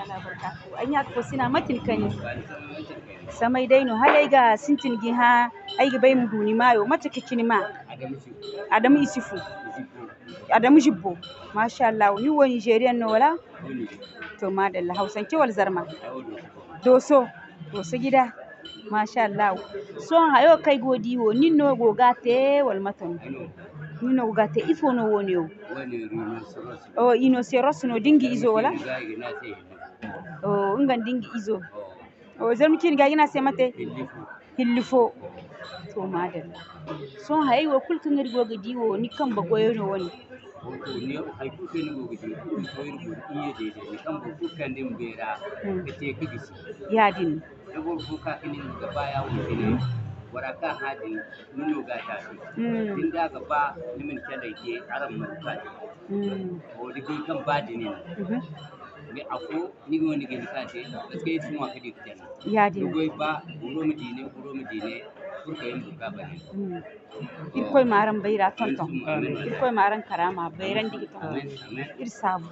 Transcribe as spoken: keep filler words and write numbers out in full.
Barkaatu. Ay ɲa ka fo sina, mate ni kani? Samay day no. Hala ay ga sintin ga hã, ay ga bay ma du ni maayo. Mate ka ci ni maa? Adamu Isufu. Adamu Zibbo. Masha Allah. Ni wo Nigerian no wala? To, madalla. Hausance wala zarma? Doso. Doso gida. Masha Allah. Sohõ hayo kaŋ ay go ga di wo, nin no go ga te wala mate no? Nin no go ga te. Ifo no woone wo? O, rhinoceros no, da nga izo wala? O, nga nda nga izo. O, zarma ciine ga i ga ne a se mate? Hilli fo. To, madalla. Sohõ hayey wo kulu kaŋ iri go ga di wo, ni kambe goyo no wane? Hay kulu kaŋ ni go ga di, kulu koyri go, iri ye day-day, ni kambe kulu kaŋ ni ma beera, ka te ka gisi. Yaadin. Da boro fo ka ka ne nga ga ba ya wo cine, bora kaŋ hã din, ni no ga a taasi. Da ni da a ga ba, ni ma ni calay te, araŋ ma du ka te. Wo ni goy kaŋ ba din no. Mais afo, ni go ni ga hin ka te, parce que iri si ŋwa ka di ka te no. Yaadin. Ni goy ba, guro ma di ne, guro ma di ne, furkey ma du ka bane. Irkoy ma araŋ bayra tonton. Irkoy ma araŋ karaama bayrandi ga tonton. Iri saabu.